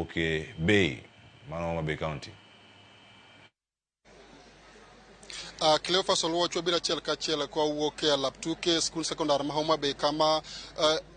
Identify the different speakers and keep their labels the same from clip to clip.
Speaker 1: kowuok e Bay, mano Homa Bay County.
Speaker 2: Cleophas Oluoch, wabiro achiel kachiel kwa wuok e alap tuke skul sekondar ma Homa Bay kama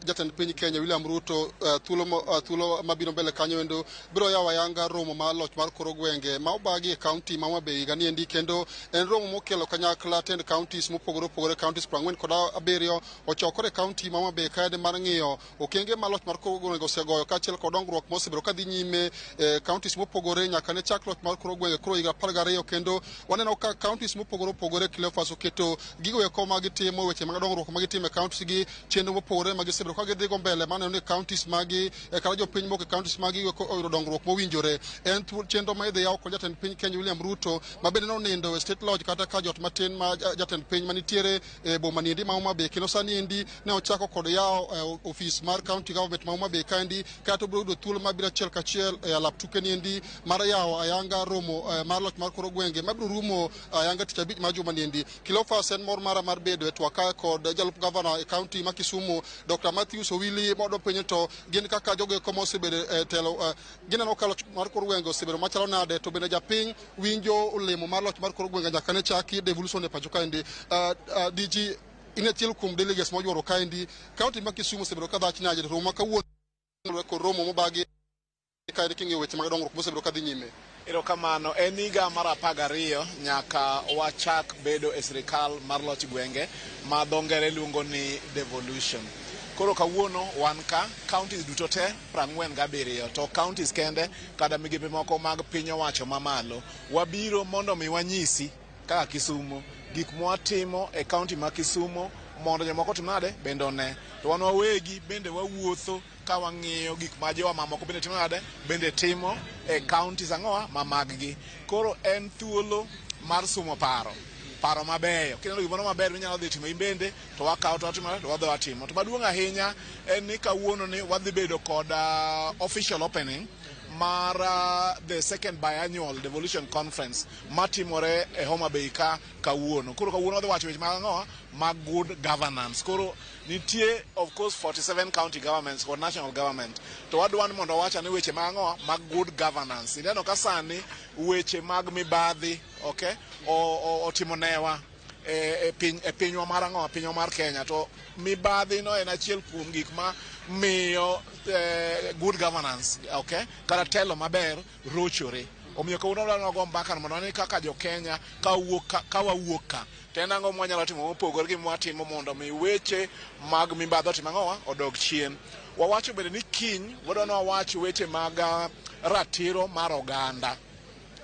Speaker 2: jatend piny Kenya William Ruto thuolo mabiro mbele kanyo endo biro yawo ayanga romo mar loch mar kor gwenge ma obagi e kaunti ma Homa Bay higa ni endi, kendo en romo mokelo kanyakla tend counties mopogore opogore. Counties 47 ochokore e kaunti ma Homa Bay kae mar ng'iyo okenge ma loch mar kor gwenge osegoyo kaachiel kod dongruok mosebedo kadhi nyime e counties mopogore nyaka ne chak loch mar kor gwenge koro higa 12. Kendo waneno ka counties mopogore opogore, Cleophas, oketo gigo eko ma gitimo, weche mag dongruok ma gitimo e counties gi chenro mopogore ma gisebedo ka gidhigo mbele maneno ni counties magi kata jopiny moko e counties magi eko oyudo dongruok mowinjore. En chenro ma idhi yaw kod jatend piny Kenya William Ruto, ma bende nonindo e State Lodge kata ka jot matin ma jatend piny manitiere e boma niendi ma Homa Bay, kendo sani endi ne ochako kod yawo ofis mar county government ma Homa Bay kaendi. Kaeto biro yudo thuolo mabiro achiel kachiel e alap tuke niendi mar yawo ayanga romo mar loch mar kor gwenge mabiro rumo ayanga tich abich mar juma niendi. Cleophas, en mor mara mar bedo e twak kae kod jalup gavana e kaunti ma Kisumu, Dr. Matthews Owili, modo penjo to gin kaka jogo eko mosebedo e telo gineno ka loch mar kor gwenge osebedo machalo nade, to bende japiny winjo olemo mar loch mar kor gwenge nyaka ne chaki devolution e pacho kaendi. DG, in achiel kuom delegates moyuoro kaendi, kaunti ma Kisumu osebedo ka dhach nade romo ma kawuono kod romo mobagi kaendi king'iyo weche mag dongruok mosebedo kadhi nyime?
Speaker 3: Erokamano. En higa mar 12 nyaka wachak bedo e sirikal mar loch gwenge ma dho ngere luongo ni devolution. Koro kawuono wan ka counties duto te 47, to counties kende kata migepe moko mag piny owacho mamalo. Wabiro mondo mi wanyisi kaka Kisumu gik mwatimo e county ma Kisumu mondo jomoko otim nade bende one. To wan wawegi bende wawuotho ka wang'iyo gik ma jowa mamoko bende timo nade bende timo e counties ang'owa ma mag-gi. Koro en thuolo mar sumo paro, paro mabeyo. Kineno gimoro maber minyalo dhi timo in bende, to wakawo to watimo, to wadhi watimo. To maduong' ahinya en ni kawuono ni wadhi bedo kod official opening mar the second biannual devolution conference matimore e Homa Bay ka kawuono. Koro kawuono wadhi wacho weche mag ang'owa mag good governance. Koro nitie of course 47 county governments kod national government, to wadwa ni mondo wawach ane weche mag ang'owa mag good governance. Ineno ka sani weche mag mibadhi, okay, otimo newa e pinywa mar ang'owa, pinywa mar Kenya, to mibadhi no en achiel kuom gik ma miyo good governance, okay, kata telo maber rochore. Omiyo kawuono wadwa ni wago mbaka mondo wane kaka jo Kenya ka wawuok ka to en ang'o mwanyalo timo mopogore gi mwatimo mondo mi weche mag mibadhi otim ang'owa odog chien. Wawacho bende ni kiny wadwa ni wawach weche mag ratiro mar oganda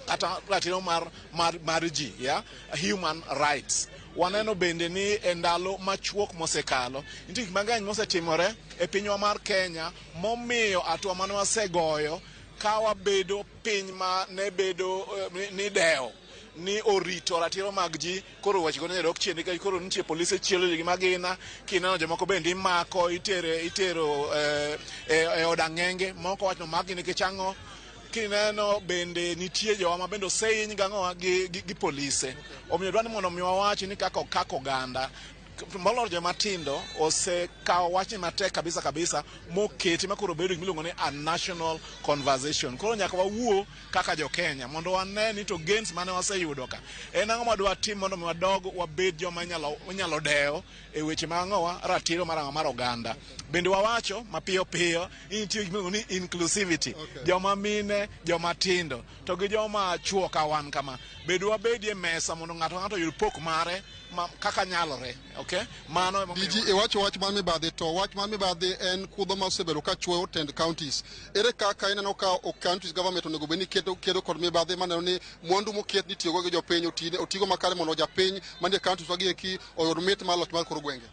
Speaker 3: kata ratiro mar ji, yeah? Human rights. Waneno bende ni e ndalo machuok mosekalo nitie gik mang'eny mosetimore e pinywa mar Kenya momiyo hatua mane wasegoyo ka wabedo piny ma ne bedo ni dewo ni orito ratiro mag ji, koro wechego ne dok chien nikech koro nitie polise chielo ji gi magina. Kineno jomoko bende imako, itero e od ang'enge, moko wach nomakgi nikech ang'o. Kineno bende nitie jowa ma bende osehiny gang'owa gi polise. Omiyo dwa ni mondo mi wawach ni kaka oganda, moloyo joma tindo, osekawo wachni matek kabisa kabisa moketi ma koro bedo gimiluongo ni a national conversation. Koro nyaka wawuo kaka jo Kenya mondo wane ni to gains mane waseyudo ka en ang'o madwa tim mondo mi wadog wabed joma inyalo dewo e weche mag ang'owa ratiro mar ang'o mar oganda. Bende wawacho mapiyo piyo ni nitie gimiluongo ni inclusivity. Joma mine, joma tindo to gi joma chuo ka wan kama bed wabedie mesa mondo ng'ato ka ng'ato oyud pok mare ma, kaka nyalore, okay, mano emomiyo.
Speaker 2: DG, iwacho wach mar mibadhi, to wach mar mibadhi en kudho ma osebedo ka chuoyo tend counties. Ere kaka ineno ka counties government onego bed ni keto kedo kod mibadhi maneno ni mwandu moket ni tiyogo gi jopiny otigo makare mondo japiny manie counties wagi eki oyud mit mar loch mar kor gwenge?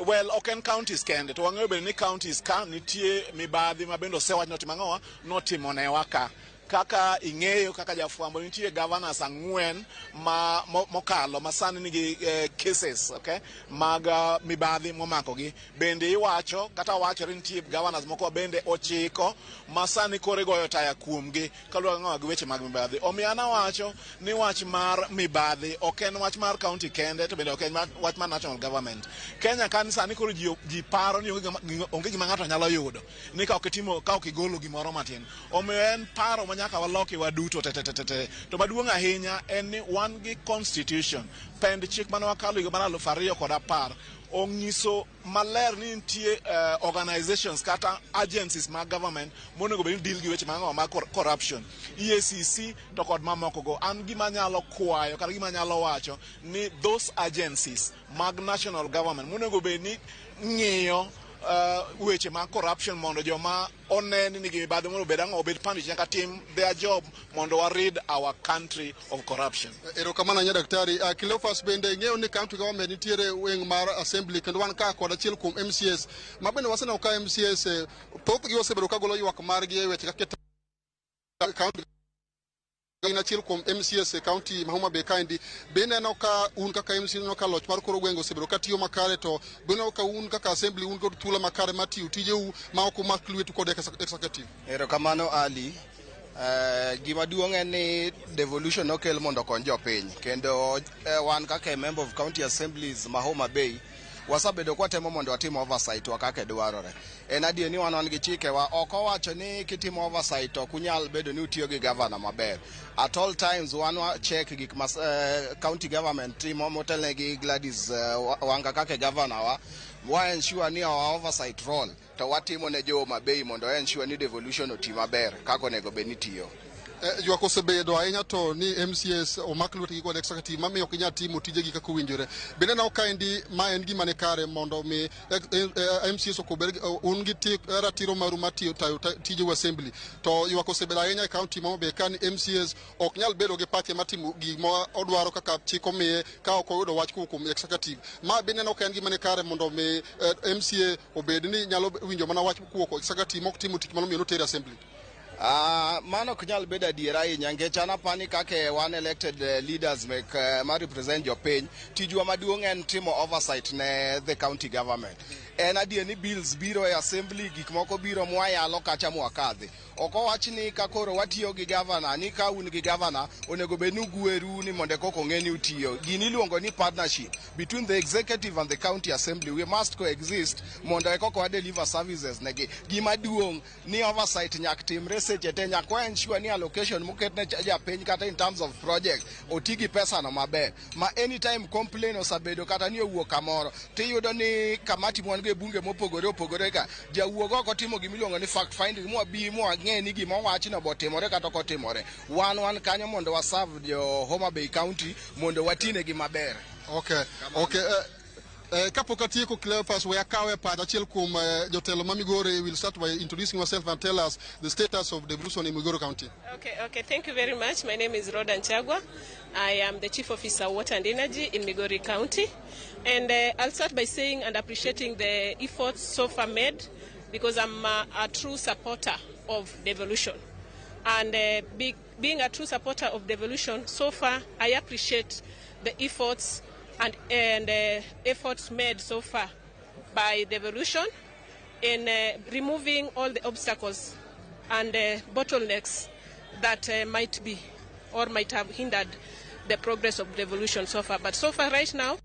Speaker 3: Well, ok en counties kende, to wang'eyo bende ni counties ka nitie mibadhi ma bende osewach notimo ang'owa notimo newa ka. Kaka ing'eyo kaka jafwambo, nitie governors ang'wen ma mokalo ma sani nigi cases, okay, mag mibadhi momakogi. Bende iwacho kata wachore nitie governors moko bende ochiko ma sani koro igoyo taya kuomgi kaluwore gi weche mag mibadhi. Omiyo an awacho ni wach mar mibadhi ok en wach mar county kende, to bende ok en wach mar national government. Kenya kan sani koro ji paro ni onge gima ng'ato nyalo yudo ni ka ok itimo, ka ok igolo gimoro matin. Omiyo en paro ma nyaka waloki waduto te te te te. To maduong' ahinya en ni wan gi constitution, pend chik mane wakalo higa mar 2010 onyiso maler ni nitie organizations kata agencies mag government monego bed ni deal gi weche mag mag corruption, EACC to kod mamoko go. An gima nyalo kwayo kata gima nyalo wacho ni those agencies mag national government monego bed ni ng'iyo weche mag corruption mondo joma one ni nigi mibadhi mondo obed ang'o, obed punished, nyaka tim their job mondo wa rid our country of corruption.
Speaker 2: Erokamano ahinya, daktari. Cleophas, bende ing'eyo ni county government nitiere wing mar assembly, kendo wan ka kod achiel kuom MCAs ma bende waseneno ka MCAs thothgi osebedo ka golo ywak margi e weche kaka county. In achiel kuom MCAs e county ma Homa Bay kaendi, be ineno ka un kaka MCA ineno ka loch mar koro gwenge osebedo ka tiyo makare, to be ineno ka un kaka assembly un kod thuolo makare mar tiyo tijeu ma ok umak lwetu kod executive?
Speaker 4: Erokamano, Ali. Gima duong' en ni devolution nokel mondo okony jopiny, kendo wan kaka member of county assemblies ma Homa Bay wasebedo kwatemo mondo watim oversight wa kaka dwarore. En adier ni wan gi chikewa ok owacho ni kitimo oversight to ok unyal bedo ni utiyo gi governor maber. At all times wan wa check gik ma county government timo motelne gi Gladys Wanga kaka governor wa ensure ni our oversight role to watimo ne jo Homa Bay mondo ensure ni devolution oti maber kaka onego bed ni tiyo.
Speaker 2: Ywak osebedo ahinya to ni MCAs omak lwetgi kod executive mamiyo ok ginyal timo tijegi kaka owinjore. Bende ineno kaendi ma en gima ni kare mondo mi MCAs ok obed un gi ratiro maru mar tiyo tayo tijeu assembly, to ywak osebedo ahinya e county ma Homa Bay ka ni MCAs ok nyal bedo gi pache mar timo gima odwaro kaka chik omiye ka ok oyudo wach kowuok kuom executive. Ma bende ineno ka en gima ni kare mondo mi MCA obed ni nyalo winjo mana wach kowuok executive mok timo tich manomiyo notere assembly?
Speaker 4: Mano ok nyal bedo adiera ahinya, nikech an apani kaka wan elected leaders mek ma represent jopiny, tijwa maduong' en timo oversight ne the county government. En adier ni bills biro e assembly, gik moko biro mwayalo kacha mwakadhi. Ok owach ni ka koro watiyo gi governor ni ka un gi governor onego bed ni ugweru ni mondo koko ong'e ni utiyo. Gini iluongo ni partnership between the executive and the county assembly. We must coexist mondo ekoko wa deliver services negi. Gima duong' ni oversight nyak timre seche te, nyaka wa ensure ni allocation moket ne japiny kata in terms of project oti gi pesa no maber. Ma anytime complain osebedo kata ni owuok kamoro, tiyudo ni kamati mwan go e bunge mopogore opogore ka jawuog oko timo gimiluongo ni fact finding, mwabi mwang'e ni gima owachno botimore kata ok otimore. Wan kanyo mondo wa serve jo Homa Bay County mondo watinegi maber.
Speaker 2: Okay. Kapok atieko, Cleophas, we akawe pach achiel kuom jotelo ma Migori. Will start by introducing yourself and tell us the status of devolution in Migori County.
Speaker 5: Okay, thank you very much. My name is Rhoda Nchagwa. I am the Chief Officer Water and Energy in Migori County. And I'll start by saying and appreciating the efforts so far made, because I'm a true supporter of devolution. And being a true supporter of devolution, so far I appreciate the efforts and efforts made so far by devolution in removing all the obstacles and bottlenecks that might be or might have hindered the progress of devolution so far. But so far right now,